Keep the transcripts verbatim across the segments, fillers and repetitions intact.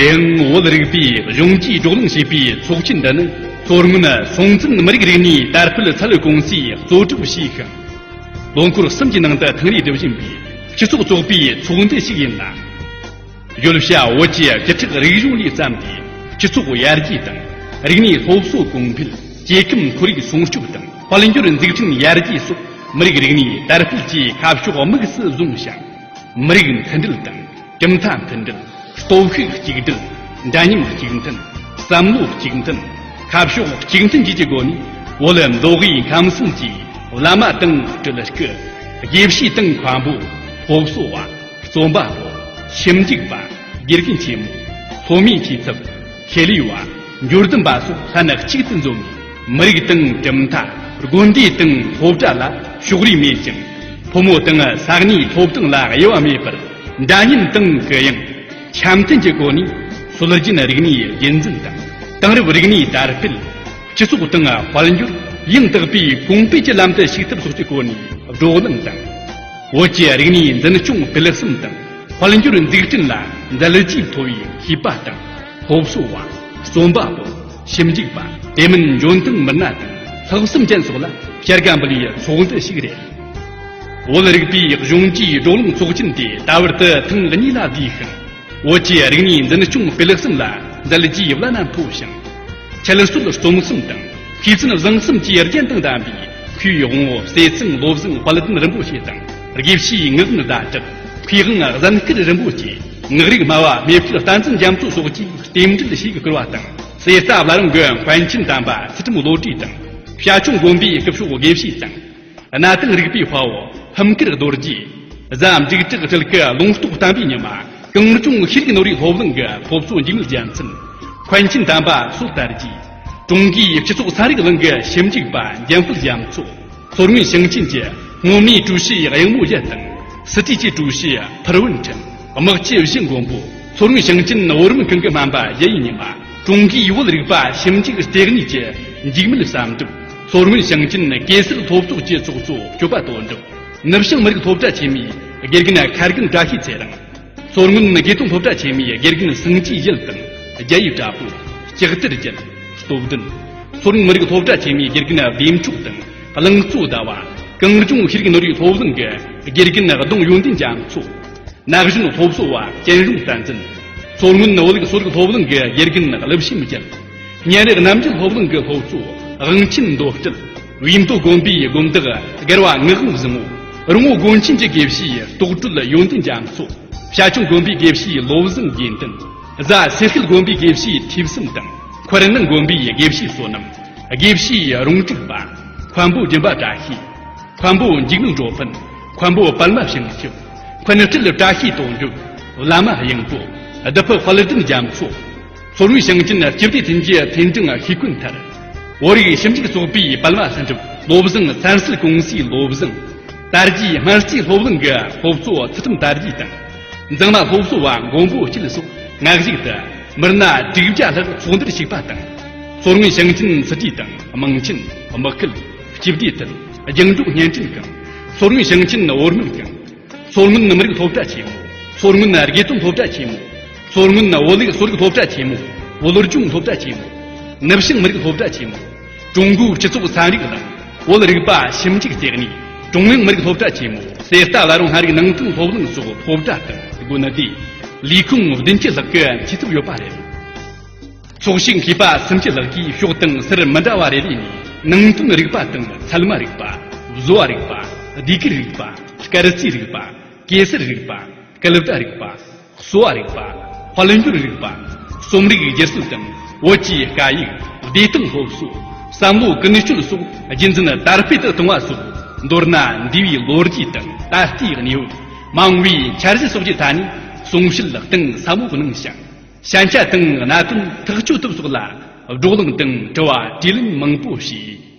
དེའང་བོད་རིག་པའི་གཞུང་བརྒྱུད་བགྲོ་གླེང་བྱེད་པའི་ཚོགས་ཆེན་འདི་ནི། མཚོ་སྔོན་སྲོང་བཙན་མི་རིགས་རིག་གནས་དར་སྤེལ་ཚད་ཡོད་ཀུང་སིས་གཙོ་སྒྲུབ་བྱས་ཤིང་། ལོ་འཁོར་གསུམ་གྱི་ནང་དུ་ཐེངས་རེ་སྒྲུབ་བཞིན་པའི་སྤྱི་ཚོགས་ཚོགས་པའི་ཚོགས་འདུ་ཞིག་ཡིན་ལ། བརྗོད་བྱ་བོད་ཀྱི་བཅུ་ཕྲག་རིག་གཞུང་ལས་བརྩམས་ཏེ། སྤྱི་ཚོགས་ཡར་རྒྱས་དང་། རིག་གནས་སློབ་གསོ་གོང་འཕེལ། སྐྱེ་ཁམས་ཁོར་ཡུག་སྲུང་སྐྱོབ་དང་། དཔལ་འབྱོར་འཛུགས་སྐྲུན་ཡར་རྒྱས་སོགས་མི་རིགས་རིག་གནས་དར་སྤེལ་གྱི་ཁ་ཕྱོགས་དམིགས་སུ་བཟུང་ཞིང་། མི་རིགས་མཐུན་སྒྲིལ་དང་། གྲུབ་མཐའ་མཐུན་སྒྲིལ། སྟོབས་ཤུགས་གཅིག་སྒྲིལ། འདྲ་མཉམ་གཅིག་མཐུན། བསམ་བློ་གཅིག་མཐུན། ཁ་ཕྱོགས་གཅིག་མཐུན་བཅས་ཀྱི་སྒོ་ནས། བོད་མདོ་དབུས་ཁམས་གསུམ་གྱི་བླ་མ་དང་སྤྲུལ་སྐུ། དགེ་བཤེས་དང་མཁན་པོ། སློབ་གསོ་བ། རྩོམ་པ་པོ། ཞིབ་འཇུག་པ། དགེ་རྒན་ཆེན་མོ། སློབ་མའི་ཆོས་ཚབ། ཆེད་ལས་པ། འབྱོར་འདོན་པ་སོགས་ལྷན་གཅིག་ཏུ་འཛོམས་ནས། མི་རིགས་དང་གྲུབ་མཐའ། དགོན་སྡེ་དང་སློབ་གྲྭ་ལ་ཕྱོགས་རིས་མེད་ཅིང་། ཕོ་མོ་དང་ས་གནས་སློབ་གྲྭ་ལ་དབྱེ་བ་མེད་པར། འདྲ་མཉམ་དང་གུ་ཡངས། འཆམ་མཐུན་གྱི་སྒོ་ནས། སྲོལ་རྒྱུན་རིག་གནས་རྒྱུན་འཛིན་དང་། དེང་རབས་རིག་གནས་དར་སྤེལ། སྤྱི་ཚོགས་དང་དཔལ་འབྱོར་ཡང་དག་པའི་གོང་འཕེལ་གྱི་ལམ་དུ་ཞུགས་ཐབས་སོགས་ཀྱི་སྒོ་ནས་བགྲོ་གླེང་དང་། བོད་ཀྱི་རིག་གནས་འཛིན་སྐྱོང་སྤེལ་གསུམ་དང་། དཔལ་འབྱོར་འཛུགས་སྐྲུན་ལ་མཛད་རྗེས་མཐོ་བའི་མཁས་པ་དང་། སློབ་གསོ་བ། རྩོམ་པ་པོ། ཞིབ་འཇུག་པ། དེ་མིན་འབྱོར་འདོན་མི་སྣ་དང་། ལྷག་བསམ་ཅན་སོགས་ལ་བྱ་དགའ་འབུལ་བའི་ཚོགས་འདུ་ཞིག་རེད། བོད་རིག་པའི་གཞུང་བརྒྱུད་བགྲོ་གླེང་ཚོགས་ཆེན་དེ་ད་བར་དུ་ཐེངས་གཉིས་ལ་བསྡུས་ཤིང་། བོད་ཀྱི་རིག་གནས་འཛིན་སྐྱོང་སྤེལ་གསུམ་ལ་མཛད་རྗེས་བླ་ན་མཐོ་ཞིང་། འཆད་རྩོད་རྩོམ་གསུམ་དང་། ཤེས་བརྩོན་བཟང་གསུམ་གྱི་རྒྱན་དང་ལྡན་པའི་མཁས་དབང་པོ་ཟས་གཙང་བློ་བཟང་དཔལ་ལྡན་རིན་པོ་ཆེ་དང་། དགེ་བཤེས་ངག་དབང་ཟླ་གྲགས། མཁས་དབང་གཟན་དཀར་རིན་པོ་ཆེ། ངག་རིག་སྨྲ་བ་མེ་ཁྱེར་བསྟན་འཛིན་རྒྱ་མཚོ་སོགས་ཀྱིས་རྟེན་འབྲེལ་ཞིག་བསྐུལ་བ་དང་། གསེར་རྟ་བླ་རུང་གི་མཁན་ཆེན་དམ་པ་ཚུལ་ཁྲིམས་བློ་གྲོས་དང་། བྱ་ཁྱུང་དགོན་པའི་སྐུ་ཞབས་དགེ་བཤེས་དང་། གནའ་དེང་རིག་པའི་དཔའ་བོ་ཧམ་དཀར་རྡོ་རྗེ། གཟའ་འཇིགས་བྲག་སྤྲུལ་སྐུ་ལུང་རྟོགས་བསྟན་པའི་ཉི་མ། གངས་ལྗོངས་ཤེས་རིག་ནོར་བུའི་སློབ་གླིང་གི་སློབ་གཙོ་འཇིགས་མེད་རྒྱལ་མཚན། མཁན་ཆེན་དམ་པ་བསོད་དར་རྒྱས། ཀྲུང་གོའི་སྤྱི་ཚོགས་ཚན་རིག་གླིང་གི་ཞིབ་འཇུག་པ་འཇམ་དཔལ་རྒྱ་མཚོ། མཚོ་སྔོན་ཞིང་ཆེན་གྱི་སྔོན་མའི་ཀྲུའུ་ཞི་གཡང་མོ་ཡུ་དང་། སྲིད་གྲོས་ཀྱི་ཀྲུའུ་ཞི་ཕུར་བུ་ཁྲིན། དམག་སྤྱི་བཞི་མགོན་པོ། མཚོ་སྔོན་ཞིང་ཆེན་བོད་རིམ་ཁང་གི་སྨན་པ་ཡ་ཡི་ཉི་མ། ཀྲུང་གོའི་བོད་རིག་པ་ཞིབ་འཇུག་ལྟེ་གནས་ཀྱི་འཇིགས་མེད་བསམ་གྲུབ། མཚོ་སྔོན་ཞིང་ཆེན་གེ་སར་སློབ་ཚོགས་ཀྱི་ཚོགས་གཙོ་སྐྱོབ་པ་དོན་གྲུབ། ནུབ་བྱང་མི་རིགས་སློབ་གྲྭ་ཆེན་མོའི་དགེ་རྒན་མཁར་རྒན་བཀྲ་ཤིས་ཚེ་རིང་། མཚོ་སྔོན་དགེ་ཐོན་སློབ་གྲྭ་ཆེན་མོའི་དགེ་རྒན་སངས་རྒྱས་ཡུལ་དང་རྒྱ་ཡིག་དྲག་པོ། ལྕགས་ཐར་རྒྱལ། སྟོབས་ལྡན། མཚོ་སྔོན་མི་རིགས་སློབ་གྲྭ་ཆེན་མོའི་དགེ་རྒན་བདེ་མཆོག་དང་གླིང་གཙོ་ཟླ་བ། གངས་ལྗོངས་ཤེས་རིག་ནོར་བུའི་སློབ་གླིང་གི་དགེ་རྒན་ལྡོང་ཡོན་ཏན་རྒྱ་མཚོ། ན་གཞོན་སློབ་གསོ་བ་ཅན་རུང་བསྟན་འཛིན། མཚོ་སྔོན་བོད་རིག་གསོ་རིག་སློབ་གླིང་གི་དགེ་རྒན་གླུ་ཞིམ་རྒྱལ། ཉིན་རེ་རྣམ་རྒྱལ་སློབ་གླིང་གི་སློབ་གཙོ་དབང་ཆེན་མདོ་སྤྲུལ། བིས་མདོ་དགོན་པའི་དགོན་བདག་རྒན་པ་ངག་དབང་བཟང་བོ། རོང་བོ་དགོན་ཆེན་གྱི་དགེ་བཤེས་རྟོགས་སྤྲུལ་ཡོན་ཏན་རྒྱ་མཚོ། བྱ་ཁྱུང་དགོན་པའི་དགེ་བཤེས་བློ་བཟང་དགེ་འདུན། གཟའ་སེར་ཤུལ་དགོན་པའི་དགེ་བཤེས་ཐོས་བསམ་དང་། འཁོར་སྣང་དགོན་པའི་དགེ་བཤེས་བསོད་ནམས། དགེ་བཤེས་རོང་དྲུག་པ། མཁན་པོ་སྦྱིན་པ་བཀྲ་ཤིས། མཁན་པོ་འཇིགས་མེད་འགྲོ་ཕན། མཁན་པོ་པདྨ་བྱང་ཆུབ། མཁན་སྤྲུལ་བཀྲ་ཤིས་དོན་གྲུབ། བླ་མ་དབྱངས་པོ། བདུད་ཕག་དཔལ་ལྡན་རྒྱ་མཚོ། མཚོ་སྔོན་ཞིང་ཆེན་སྤྱི་བདེ་ཐིན་གྱི་ཐིན་ཀྲང་ཤེས་ཀུན་ཐར། བོད་རིགས་ཞིབ་འཇུག་ཚོགས་པའི་པད་མ་ལྷུན་གྲུབ། བློ་བཟང་ཚན་རྩལ་ཀུང་སིའི་བློ་བཟང་། དར་རྒྱས་སྨན་རྩིས་སློབ་གླིང་གི་སློབ་གཙོ་ཚུལ་ཁྲིམས་དར་རྒྱས་དང་། འཛིན་མ་སློབ་གསོ་བ་མགོན་པོ་སྐྱིད་སོགས་སྔ་གཞུག་ཏུ་མི་སྣ་དྲུག་བརྒྱ་ལྷག་ཚོགས་འདུར་ཞུགས་པ་དང་། མཚོ་སྔོན་ཞིང་ཆེན་སྲིད་གྲོས་དང་། དམངས་ཆེན། དམག་ཁུལ། སྤྱི་བདེ་ཐིན། རྒྱང་སྒྲོག་བརྙན་འཕྲིན་ཁང་། མཚོ་སྔོན་ཞིང་ཆེན་བོད་སྨན་ཁང་། མཚོ་སྔོན་མི་རིགས་སློབ་གྲྭ་ཆེན་མོ། མཚོ་སྔོན་དགེ་ཐོན་སློབ་གྲྭ་ཆེན་མོ། མཚོ་སྔོན་བོད་རིག་གསོ་རིག་སློབ་གྲྭ་ཆེན་མོ། བོད་ལྗོངས་སློབ་གྲྭ་ཆེན་མོ། ནུབ་བྱང་མི་རིགས་སློབ་གྲྭ་ཆེན་མོ། ཀྲུང་གོའི་སྤྱི་ཚོགས་ཚན་རིག་དང་། བོད་རིག་པ་ཞིབ་འཇུག་ལྟེ་གནས། ཀྲུང་དབྱང་མི་རིགས་སློབ་གྲྭ་ཆེན་མོ། གསེར་རྟ་བླ་རུང་ལྷ་རིག་ནང་བསྟན་སློབ་གླིང་སོགས་སློབ་གྲྭ་དང་དགོན་སྡེ། ལས་ཁུངས་བདུན་ཅུ་ལྷག་གི་འཐུས་ཚབ་ཡོད་པ་རེད། ཚོགས་ཞུགས་མཁས་པ་སུམ་ཅུ་ལྷག་གིས་ཕྱོགས་དང་སར་མི་འདྲ་བ་རེ་རེ་ནས་ནང་དོན་རིག་པ་དང་། ཚད་མ་རིག་པ། བཟོ་བ་རིག་པ། ཟློས་གར་རིག་པ། སྐར་རྩིས་རིག་པ། གེ་སར་རིག་པ། སྐུ་བལྟ་རིག་པ། གསོ་བ་རིག་པ། དཔལ་འབྱོར་རིག་པ། རྩོམ་རིག་སྒྱུ་རྩལ་དང་བོད་ཀྱི་སྐད་ཡིག། བདེ་ཐང་སློབ་གསོ། བསམ་བློ་ཀུན་སྤྱོད་སོགས་རྒྱུན་འཛིན་དར་སྤེལ་དུ་གཏོང་བ་སོགས། མདོར་ན་འདས་པའི་ལོ་རྒྱུས་དང་ད་ལྟའི་གནས་བབ། མ་འོངས་པའི་འཆར་གཞི་སོགས་ཀྱི་ཐད་ནས་གསུང་བཤད་གཏིང་ཟབ་མོ་གནང་ཞིང་། ཞན་ཆ་དང་གནད་དོན་ཐག་གཅོད་ཐབས་སོགས་ལ་བགྲོ་གླེང་དང་དྲི་བ་དྲིས་ལན་མང་པོ་བྱས།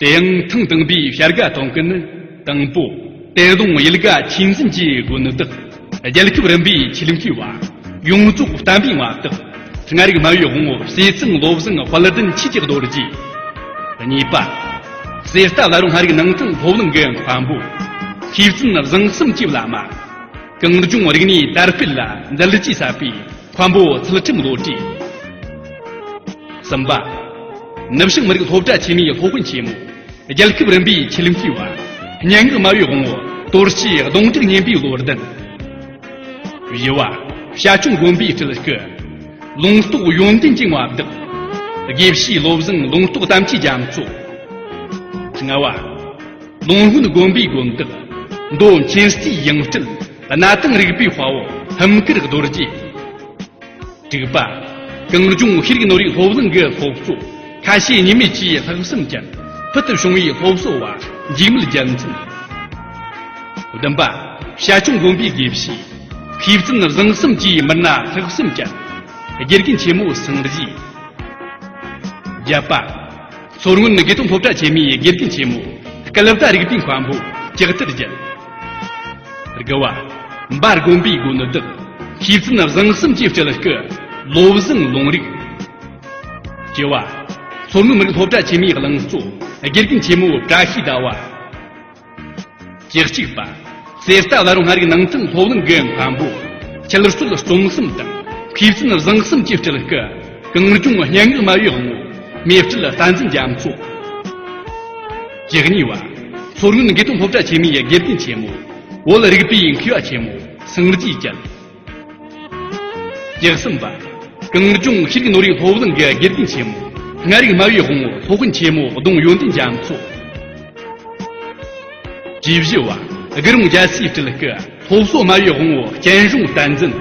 དེ་ཡང་ཐེངས་དང་པོའི་བྱ་དགའ་གཏོང་མཁན་ནི། དང་པོ། ཏེ་ལུང་ཡུལ་དགའ་ཆོས་འཛིན་གྱི་དགོན་བདག་རྒྱལ་ཁབ་རིམ་པའི་ཆེད་མཁས་པ། ཡོངས་རྫོགས་བསྟན་པའི་མངའ་བདག་ལྔ་རིག་སྨྲ་བའི་དབང་པོ་གསེར་ཙིང་བློ་བཟང་དཔལ་ལྡན་ཆོས་ཀྱི་རྡོ་རྗེ། གཉིས་པ། གསེར་རྟ་བླ་རུང་ལྔ་རིག་ནང་ཐང་སློབ་གླིང་གི་མཁན་པོ་མཁས་བཙུན་བཟང་གསུམ་གྱི་བླ་མ། གངས་ལྗོངས་རིག་གནས་དར་སྤེལ་ལ་མཛད་རྗེས་བསགས་པའི་མཁན་པོ་ཚུལ་ཁྲིམས་བློ་གྲོས། གསུམ་པ། ནུབ་བྱང་མི་རིགས་སློབ་གྲྭ་ཆེན་མོའི་སློབ་དཔོན་ཆེན་མོ། རྒྱལ་ཁབ་རིམ་པའི་ཆེད་མཁས་པ། སྙན་ངག་སྨྲ་བའི་དབང་པོ་དོར་ཞི་གདོང་དྲུག་སྙན་པའི་བློ་ལྡན། བཞི་བ། བྱ་ཁྱུང་དགོན་པའི་སྤྲུལ་སྐུ། ལུང་རྟོགས་ཡོན་ཏན་གྱི་མངའ་བདག་དགེ་བཤེས་བློ་བཟང་ལུང་རྟོགས་དམ་ཆོས་རྒྱ་མཚོ། ལྔ་བ། ལུང་སྔོན་དགོན་པའི་དགོན་བདག་མདོ་མཁྱེན་བརྩེའི་ཡང་སྤྲུལ་གནའ་དེང་རིག་པའི་དཔའ་བོ་ཧིམ་དཀར་རྡོ་རྗེ། དྲུག་པ། གངས་ལྗོངས་ཤེས་རིག་ནོར་བུའི་སློབ་གླིང་གི་སློབ་གཙོ་ཁ་ཤས་ཉི་མའི་ཆེས་ལྷག་བསམ་ཅན་ཕུལ་དུ་བྱུང་བའི་སློབ་གསོ་བ་འཇིགས་མེད་རྒྱལ་མཚན། བདུན་པ། བྱ་ཁྱུང་དགོན་པའི་དགེ་བཤེས་མཁས་བཙུན་བཟང་གསུམ་གྱི་མི་སྣ་ལྷག་བསམ་ཅན་དགེ་རྒན་ཆེན་མོ་སངས་རྒྱས། བརྒྱད་པ། མཚོ་སྔོན་དགེ་ཐོན་སློབ་གྲྭ་ཆེན་མོའི་དགེ་རྒན་ཆེན་མོ་སྐལ་བཟླ་རིག་པའི་མཁན་པོ་ལྕགས་ཐར་རྒྱལ། དགུ་བ། འབའ་དགོན་པའི་དགོན་བདག་མཁས་བཙུན་བཟང་གསུམ་གྱི་སྤྲུལ་སྐུ་བློ་བཟང་ལུང་རིགས། བཅུ་བ། མཚོ་སྔོན་མི་རིགས་སློབ་གྲྭ་ཆེན་མོའི་བླང་གཙོ་དགེ་རྒན་ཆེན་མོ་བཀྲ་ཤིས་ཟླ་བ། བཅུ་གཅིག་པ། གསེར་རྟ་བླ་རུང་ལྔ་རིག་ནང་ཐང་སློབ་གླིང་གི་མཁན་པོ་ཁྱད་གསོད་རྩོམ་གསུམ་དང་མཁས་བཙུན་བཟང་གསུམ་གྱི་སྤྲུལ་སྐུ་གངས་ལྗོངས་སྙན་ངག་སྨྲ་བའི་དབང་པོ་མེ་སྤྲེལ་བསྟན་འཛིན་རྒྱ་མཚོ། བཅུ་གཉིས་པ། མཚོ་སྔོན་དགེ་ཐོན་སློབ་གྲྭ་ཆེན་མོའི་དགེ་རྒན་ཆེན་མོ་བོད་རིག་པའི་མཁས་པ་ཆེན་མོ་སངས་རྒྱས་ཅན། བཅུ་གསུམ་པ། གངས་ལྗོངས་ཤེས་རིག་ནོར་བུའི་སློབ་གླིང་གི་དགེ་རྒན་ཆེན་མོ་ལྔ་རིག་སྨྲ་བའི་དབང་པོ་སློབ་དཔོན་ཆེན་མོ་ལྡོང་ཡོན་ཏན་རྒྱ་མཚོ། བཅུ་བཞི་བ། དགུ་རོང་རྒྱལ་སྲས་སྤྲུལ་སྐུ་སློབ་གསོ་སྨྲ་བའི་དབང་པོ་སྤྱན་གཞུང་བསྟན་འཛིན།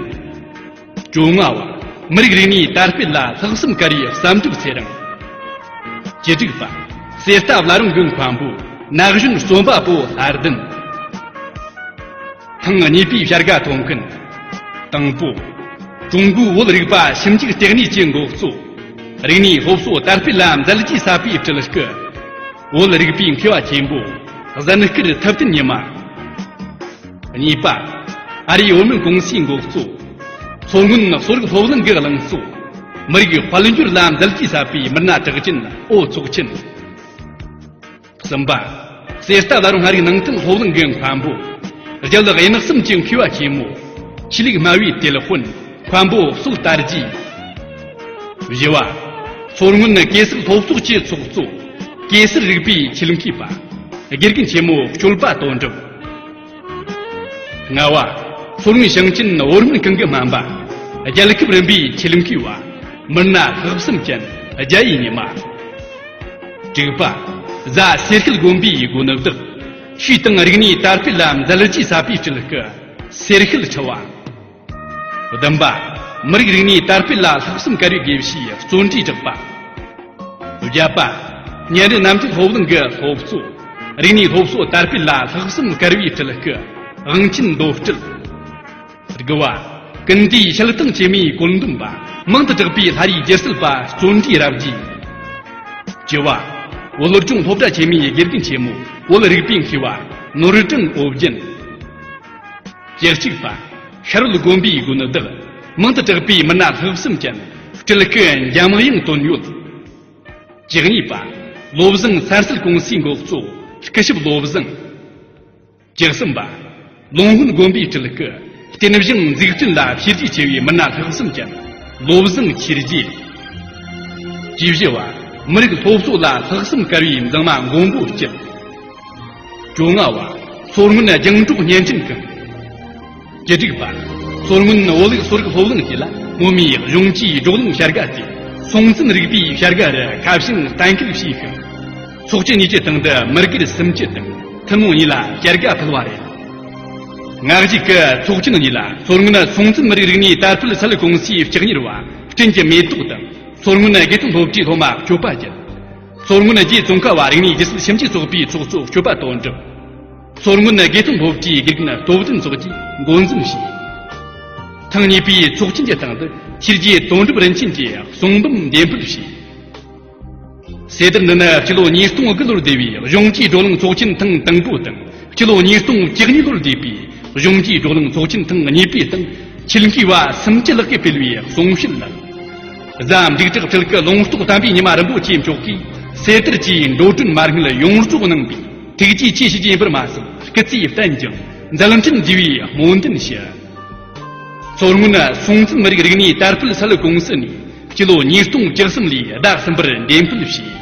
བཅོ་ལྔ་བ། མི་རིགས་རིག་གནས་དར་སྤེལ་ལ་ལྷག་བསམ་དཀར་བའི་བསམ་གྲུབ་ཚེ་རིང་། བཅུ་དྲུག་པ། གསེར་རྟ་བླ་རུང་གི་མཁན་པོ་ན་གཞོན་རྩོམ་པ་པོ་ལྷ་ལྡན། ཐེངས་གཉིས་པའི་བྱ་དགའ་ཐོབ་མཁན། དང་པོ། ཀྲུང་གོའི་བོད་རིག་པ་ཞིབ་འཇུག་ལྟེ་གནས་ཀྱི་འགོ་གཙོ། རིག་གནས་སློབ་གསོ་དར་སྤེལ་ལ་མཛད་རྗེས་བསགས་པའི་སྤྲུལ་སྐུ། བོད་རིག་པའི་མཁས་པ་ཆེན་པོ་གཟན་དཀར་ཐུབ་བསྟན་ཉི་མ། གཉིས་པ། ཨ་རིའི་བོད་སྨན་ཀུང་སིའི་འགོ་གཙོ། མཚོ་སྔོན་གསོ་རིག་སློབ་གླིང་གི་བླང་གཙོ། མི་རིགས་དཔལ་འབྱོར་ལ་མཛད་རྗེས་བསགས་པའི་མི་སྣ་གྲགས་ཅན་ཨོ་ཚོགས་ཆེན། གསུམ་པ། གསེར་རྟ་བླ་རུང་ལྔ་རིག་ནང་ཐང་སློབ་གླིང་གི་མཁན་པོ། རྒྱལ་གཡུལ་གསུམ་གྱི་མཁས་པ་ཆེན་མོ། ཆོས་ལུགས་སྨྲ་བའི་དེད་དཔོན་མཁན་པོ་སུལ་ཏཱ་རྗེ། བཞི་བ། མཚོ་སྔོན་གེ་སར་སློབ་ཚོགས་ཀྱི་ཚོགས་གཙོ། གེ་སར་རིག་པའི་ཆེད་མཁས་པ། དགེ་རྒན་ཆེན་མོ་སྐྱོབ་པ་དོན་གྲུབ། ལྔ་བ། མཚོ་སྔོན་ཞིང་ཆེན་བོད་སྨན་ཁང་གི་སྨན་པ། རྒྱལ་ཁབ་རིམ་པའི་ཆེད་མཁས་པ། མི་སྣ་ལྷག་བསམ་ཅན་རྒྱ་ཡི་ཉི་མ། དྲུག་པ། གཟའ་སེར་ཤུལ་དགོན་པའི་དགོན་བདག་ཤུལ་དང་རིག་གནས་དར་སྤེལ་ལ་མཛད་རྗེས་བསགས་པའི་སྤྲུལ་སྐུ་སེར་ཤུལ་ཁྲི་བ། བདུན་པ། མི་རིགས་རིག་གནས་དར་སྤེལ་ལ་ལྷག་བསམ་དཀར་བའི་དགེ་བཤེས་བརྩོན་འགྲུས་གྲགས་པ། བརྒྱད་པ། གཉན་རི་རྣམ་རྒྱལ་སློབ་གླིང་གི་སློབ་གཙོ། རིག་གནས་སློབ་གསོ་དར་སྤེལ་ལ་ལྷག་བསམ་དཀར་བའི་སྤྲུལ་སྐུ་དབང་ཆེན་མདོ་སྤྲུལ། དགུ་བ། ཀུན་བཏུས་ཞལ་ཐང་ཆེན་མོའི་བཀོད་འདོམས་པ་མང་དུ་གྲགས་པའི་ལྷ་རིས་སྒྱུ་རྩལ་པ་བརྩོན་འགྲུས་རབ་རྒྱས། བཅུ་བ། བོད་ལྗོངས་སློབ་གྲྭ་ཆེན་མོའི་དགེ་རྒན་ཆེན་མོ་བོད་རིག་པའི་མཁས་པ་ནོར་སྒྲོན་ཨོ་རྒྱན། བཅུ་གཅིག་པ། ཤར་རོལ་དགོན་པའི་དགོན་བདག་མང་དུ་གྲགས་པའི་མི་སྣ་ལྷག་བསམ་ཅན་སྤྲུལ་སྐུ་འཇམ་དབྱངས་དོན་ཡོད། བཅུ་གཉིས་པ། བློ་བཟང་ས་སེར་ཀུང་སིའི་འགོ་གཙོ་སྐུ་ཞབས་བློ་བཟང་། བཅུ་གསུམ་པ། ལུང་སྔོན་དགོན་པའི་སྤྲུལ་སྐུ་བསྟན་བཞེངས་འཛུགས་སྐྲུན་ལ་བྱས་རྗེས་ཆེ་བའི་མི་སྣ་ལྷག་བསམ་ཅན་བློ་བཟང་ཆོས་རྗེ། བཅུ་བཞི་བ། མི་རིགས་སློབ་གསོ་ལ་ལྷག་བསམ་དཀར་བའི་མཛངས་མ་མགོན་པོ་སྐྱིད། བཅོ་ལྔ་བ། མཚོ་སྔོན་རྒྱང་སྒྲོག་བརྙན་འཕྲིན་ཁང་། བཅུ་དྲུག་པ། མཚོ་སྔོན་བོད་ཡིག་གསོ་རིག་སློབ་གླིང་བཅས་ལ་སྔོན་མའི་གཞུང་གཅེས་བགྲོ་གླེང་བྱ་དགའ་སྟེ། སྲོང་བཙན་རིག་པའི་བྱ་དགའ་རུ་ཁ་བྱང་གཏན་འཁེལ་བྱས་ཤིང་། ཚོགས་ཆེན་གཉིས་ཀྱི་སྟེང་དུ་མི་སྒེར་སུམ་ཅུ་དང་ཐུན་མོང་གཉིས་ལ་བྱ་དགའ་ཕུལ་བ་རེད། སྔ་གཞུག་གི་ཚོགས་ཆེན་གཉིས་ལ་མཚོ་སྔོན་སྲོང་བཙན་མི་རིགས་རིག་གནས་དར་སྤེལ་ཚད་ཡོད་ཀུང་སིའི་ལྕགས་གཉེར་བ་སྤྲིན་གྱི་མེ་ཏོག་དང་། མཚོ་སྔོན་དགེ་ཐོན་སློབ་གྲྭའི་སློབ་མ་སྐྱོབ་པ་རྒྱལ། མཚོ་སྔོན་རྗེ་ཙོང་ཁ་བ་རིག་གནས་སྒྱུ་རྩལ་ཞིབ་འཇུག་ཚོགས་པའི་ཚོགས་གཙོ་སྐྱོབ་པ་དོན་གྲུབ། མཚོ་སྔོན་དགེ་ཐོན་སློབ་གྲྭའི་དགེ་རྒན་སྟོབས་ལྡན་སོགས་ཀྱིས་འགོ་འཛིན་བྱས། ཐེངས་གཉིས་པའི་ཚོགས་ཆེན་གྱི་སྟེང་དུ་ཆོས་རྗེ་དོན་གྲུབ་རིན་ཆེན་གྱིས་གསུང་འབུམ་འདེམས་ཕུལ་བྱས། གསེར་དར་འདི་ནི་སྤྱི་ལོ་ཉིས་སྟོང་དགུ་ལོར་འདས་པའི་གཞུང་གཅེས་བགྲོ་གླེང་ཚོགས་ཆེན་ཐེངས་དང་པོ་དང་། སྤྱི་ལོ་ཉིས་སྟོང་བཅུ་གཉིས་ལོར་འདས་པའི་གཞུང་གཅེས་བགྲོ་གླེང་ཚོགས་ཆེན་ཐེངས་གཉིས་པའི་སྟེང་ ཆེད་མཁས་པ་སུམ་ཅུ་ལྷག་གིས་སྤེལ་བའི་གསུང་བཤད་ལ། གཟའ་འབྲུག་གྲགས་འཕྲུལ་གྱི་ལུང་རྟོགས་དམ་པའི་ཉི་མ་རིན་པོ་ཆེ་མཆོག་གིས་གསེར་ཐེར་གྱིས་འགྲོ་གྲོན་མ་དངུལ་ཡོངས་རྫོགས་གནང་པའི་ཐུགས་རྗེ་ཆེ་ཞུ་རྒྱུ་ཡིན་པར་མ་ཟད། སྐུ་ཚེ་བརྟན་ཅིང་མཛད་འཕྲིན་རྒྱས་པའི་སྨོན་འདུན་ཞུ། མཚོ་སྔོན་སྲོང་བཙན་མི་རིགས་རིག་གནས་དར་སྤེལ་སལ་ཀུང་སི་ནས་སྤྱི་ལོ་ཉིས་སྟོང་བཅུ་གསུམ་ལོའི་ཟླ་གསུམ་པར་འགྲེམས་སྤེལ་བྱས།